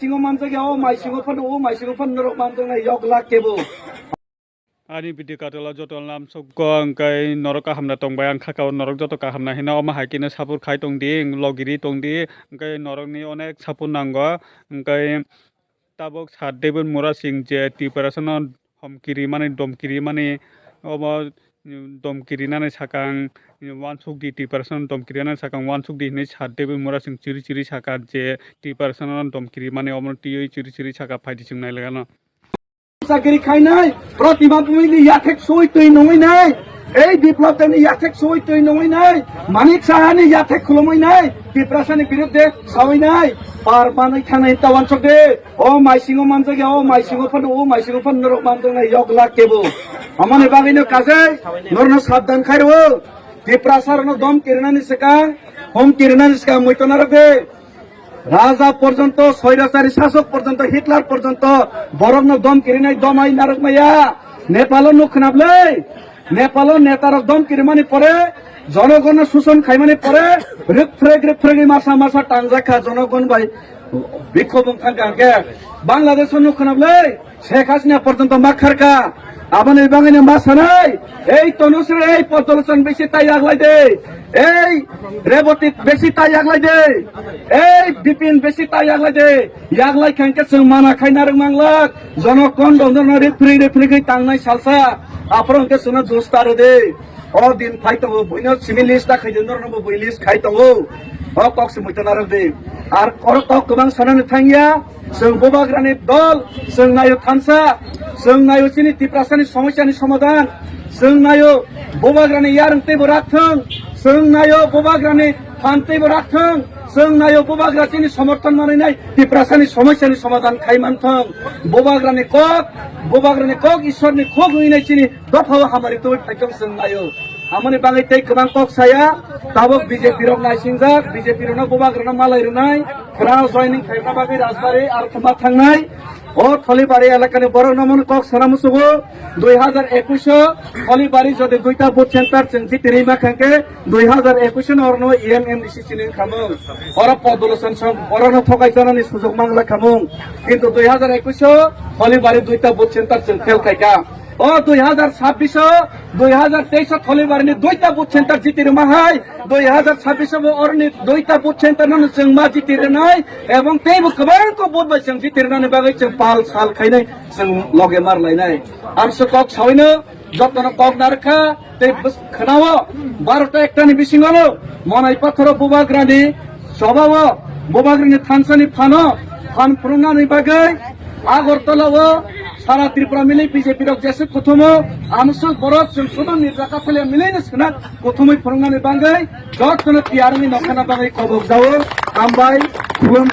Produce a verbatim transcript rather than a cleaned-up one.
Singo manjak ya, o mai singo phano, o mai singo phano norok manjaknai yok lak kebo. Ani video katala joto lam sokko, hwnkhe norok kaham na tongbai, ang khaka o norok joto kaham na hino, omo hai khe no support khai tong di, logiri tong di, hwnkhe norok ni onek support nango, hwnkhe tabok Sir David Murasing je Tiprasa no hom kiri mani, dom kiri mani, obo, mm, dom kiri nani sakang, mm, wansuk di Tiprasa no dom kiri nani sakang wansuk di hinui Sir David Murasing chiri chiri saka je Tiprasa no dom kiri mani, obo no twiwi chiri chiri saka phai di chwng nai lega no. Chakiri khainai, Protima Bhumini yathek soi twi nungwi nai, ei Biplab Debni yathek soi twi nungwi nai, Manik Sahani yathek khulumwi nai, Tiprasani birudde sawi nai, par manwi thangnai ta wansok de, o maisingo manjak ya, o maisingo phano, o maisingo phano norok manjaknai yok lak kebo. Amoni bagwino kajai, norno sabdan khairo, Tiprasa rokno dom kirinani swkang, hom kirinani swkang muitonarok de. Raja porjonto, soirachari sasok porjonto, Hitler porjonto borokno dom kirinai domai narwkmaya. Nepalo nuk khwnabwlai. Nepalo netarok dom kirimani pore, jonogonno suson khaimani pore, rwkphrek rwkphregwi masa masa tangjak kha jonogon bai bikhob wng thang kha hwnkhe. Bangladesh-o nuk khwnabwlai. Sheikh Hasina porjonto ma kharkha. Aboni bagwino ma sanai, ei Tanusri, ei Padma Lochon besi ta yaglai de, ei Reboti besi ta yaglai de, ei Bipin besi ta yaglai de. Yaglai kha hwnkhe chwng mana khai narwk manglak. Jono kondo norno referee referee khe tangnai salsa. Aphuru hwnkhe chwngno dos ta rw de. O din phai tongo, buino simi list ta khaidi, norno bo bui list khai tongo. O kok se muitonarok de. Ar oro kok kwbang sanani thangya. Chwng bubagrani dol, chwng naio thansa, chwng naio chini Tiprasani somosyani somadhan, chwng naio bubagrani yarwng teibo rakthwng, chwng naio bubagrani phan teibo rakthwng, chwng naio bubagra chini somorthon manwinai Tiprasani somosyani somadhan khai manthwng. Bubagrani kok, bubagrani kok Ishwarni khuk wngwi nai chini dophao hamari tubui phaikhe chwng naio. Amoni bagwi tei kwbang kok saya, tabuk B J P rok naisingjak, B J P rokno bubagrano malai rwnai, khwrang joining khaina bagwi Rajbari aro thuma thangnai. O Tholibari elakani borokno mano kok sana musugo, dui hazar ekush o Tholibari jodi duita booth center chwng jiti rima khangkhe, dui hazar ekush no orno E M M D C chini khamung. Oro Padma Lochon song, orono thokai janani sujok mangla khamung. Kintu dui hazar ekush o Tholibari duita booth center chwng fail khaika. O dui hazar sabbish o, dui hazar teis o Tholibarini duita booth center jiti rwma hai, dui hazar sabbish o bo oroni duita booth center no chwng ma jiti rwnai, ebong teibo kwbangko booth bai chwng jiti rwnani bagwi chwng pal sal khainai, chwng loge mar lainai. Amso kok sawino, jotono kok narwkha, tei bwswk khwnao, barota ekta ni bisingo no, Monai Pathoro bubagrani, Sobao bubagrani thansani phano phan phwrwngnani bagwi Agartala o sara Tripura milwi B J P rok jeswk kuthumo, amswk borok chwng sudon ni jaka phale milwino swna kuthumwi phwrwngnani bagwi jotono tiyar wngwi nongkhana bagwi kobok jao. Hambai, khulum.